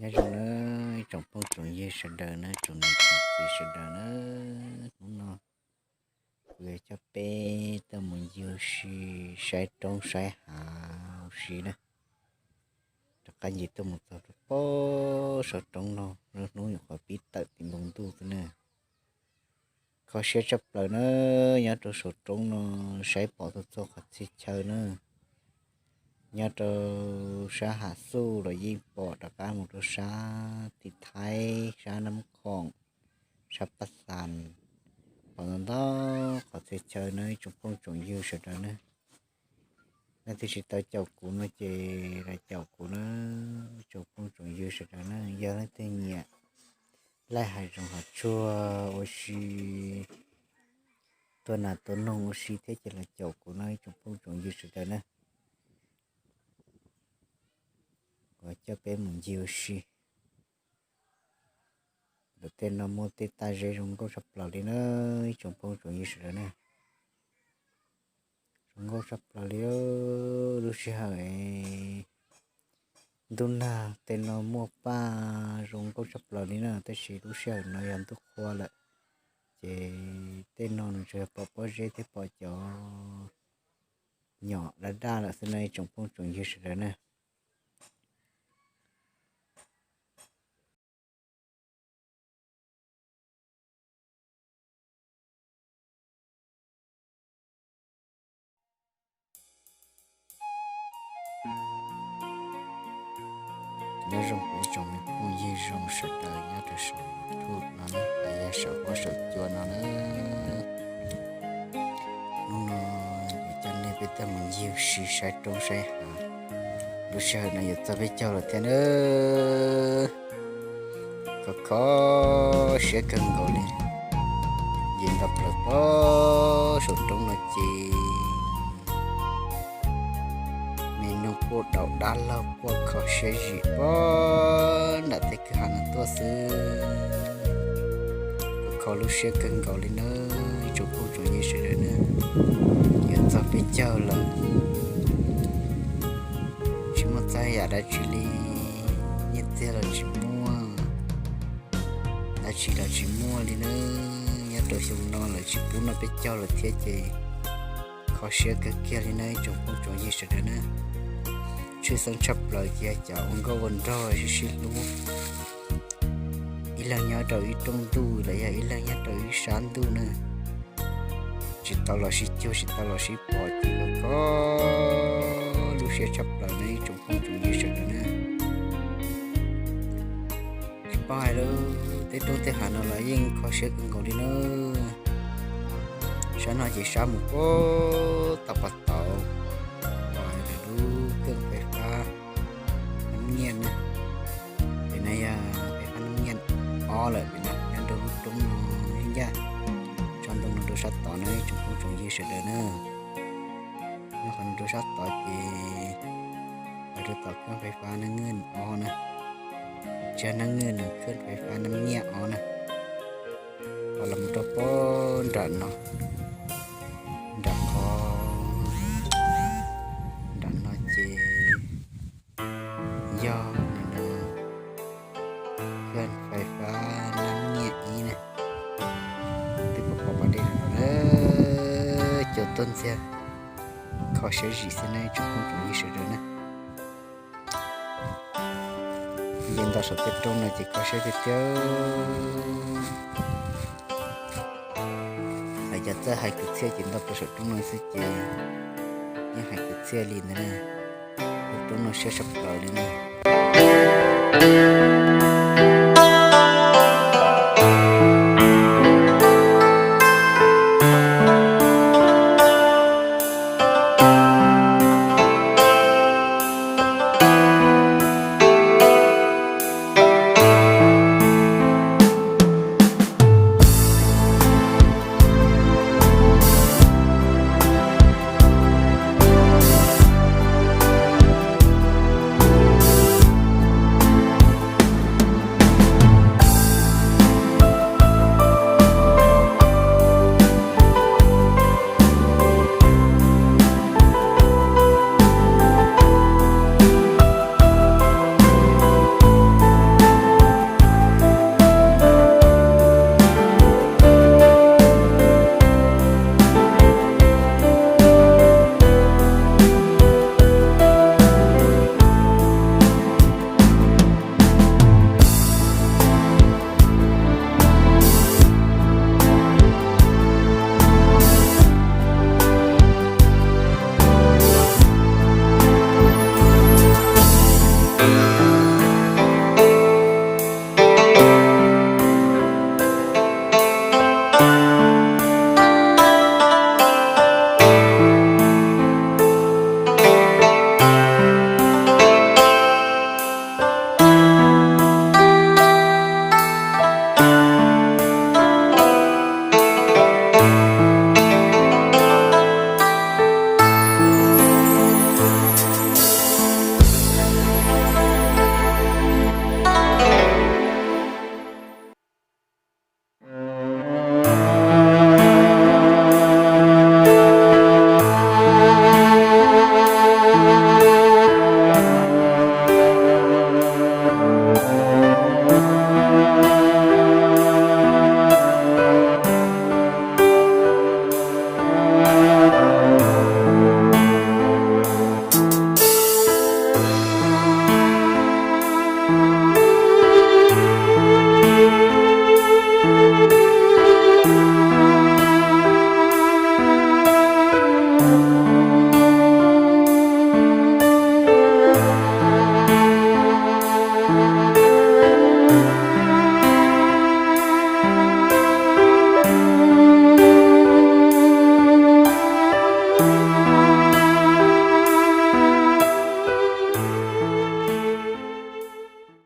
Nyob zoo na ib tsoom phooj tsoom ywg sawv daws na, tsoom niam tsoom txiv sawv daws na, hnub no kuv yuav coj peb tuaj mus ncig ua si saib roob saib hav ua si na. Rov qab ncig tuaj mus txog rau pem saum roob no, lub hnub nyuam qhuav pib tawm tim npoo ntuj xwb na. Kho siab tshaj plaws na, nyob rau saum roob no saib pom txhua txhua qhov txhia chaw na. Nyob rau sab Hav Xuj los yeej pom, rov qab mus rau sab tim Thaib, sab Nab Khoom, sab Paj Xas, pom ntau ntau qhov txhia chaw na ib tsoom phooj tsoom ywg sawv daws na. Leej twg tsis tau caum kuv no ces los caum kuv na, ib tsoom phooj tsoom ywg sawv daws na. Yog leej twg nyiam laij hav zoov hav tsuag ua si, tua nas tua noog ua si thiab ces los caum kuv no ib tsoom phooj tsoom ywg sawv daws na. Kuv coj peb mus ncig ua si. Ntawm tej no muaj tej tag zeb zoo nkauj tshaj plaws li na, ib tsoom phooj tsoom ywg sawv daws na. Zoo nkauj tshaj plaws li. Lub sij hawm ntuj nag tej no muaj paj zoo nkauj tshaj plaws li na, tab sis lub sij hawm no yog ntuj qhua lawm, ces tej no nws tsuas yog pom pob zeb thiab pom cov nyom daj daj lawm xwb na ib tsoom phooj tsoom ywg sawv daws na. Nyob zoo kuv ib tsoom me phooj ywg zoo sawv daws nyob rau saum YouTube no na, los yog saum huab saum cua no na. Hnub no yuav coj nej peb tuaj mus ncig ua si saib roob saib hav. Lub sij hawm no yuav txog peb caug lawm thiab na. Kho kho siab kawg nkaus li. Ncig nto plaws pem saum roob no ces me noog puaj daus dab laug puaj kho siab zim pem nram tej kwj ha no tuaj xwb. Kho kho lub siab kawg nkaus li na, ib tsoom phooj tsoom ywg sawv daws na. Yuav txog peb caug lawm, tsis muaj txhaj yam dab tsi li, nyiaj txiag los tsis muaj, dab tsi los tsis muaj li na. Nyob rau xyoo no lawv tsis pub noj peb caug lawm thiab ces kho siab kawg kiag li na ib tsoom phooj tsoom ywg sawv daws na. Tshwj xeeb tshaj plaws ces yog cov ua nkauj ua nraug sib sib hlub, ib leeg nyob rau ib rooj ntuj los yog ib leeg nyob rau ib sab ntuj na. Tsis tau los sib cuag tsis tau los sib pom ces kho kho lub siab tshaj plaws na ib tsoom phooj tsoom ywg sawv daws na. Tsis paub hais lawm, tej roob tej hav no los yeej kho siab kawg nkaus li na. Sab no ces sab mus puag ta pas tauv, pom lawv lub keej fais fab Nab Nyiaj na. Pem no yog fais fab Nab Nyiaj ob lawm, pem no nyob rau lub roob no ncaj. Tso ntoo no rau sab tod no ib tsoom phooj tsoom ywg sawv daws na. Nyob qhov no rau sab tod ces lawv rau tom keej fais fab Nab Nyiaj ob na. Tsis yog Nab Nyiaj no, keej fais fab Nab Nyiaj ob na. Qhov los mus rau pem nram no, nram qhov nram no ces yog nim no keej fais fab Nab Nyiaj ib na. Twb pom pom pas dej no na, cua tuaj ntxiag, kho siab zim xwb na ib tsoom phooj tsoom ywg sawv daws na. Nce nto saum tej roob no ces kho siab tiag tiag. Hais cov txawj hais kwv txhiaj ces nto plaws saum roob no xwb ces yeej hais kwv txhiaj li ntawd na. Lub roob no siab tshaj plaws li na.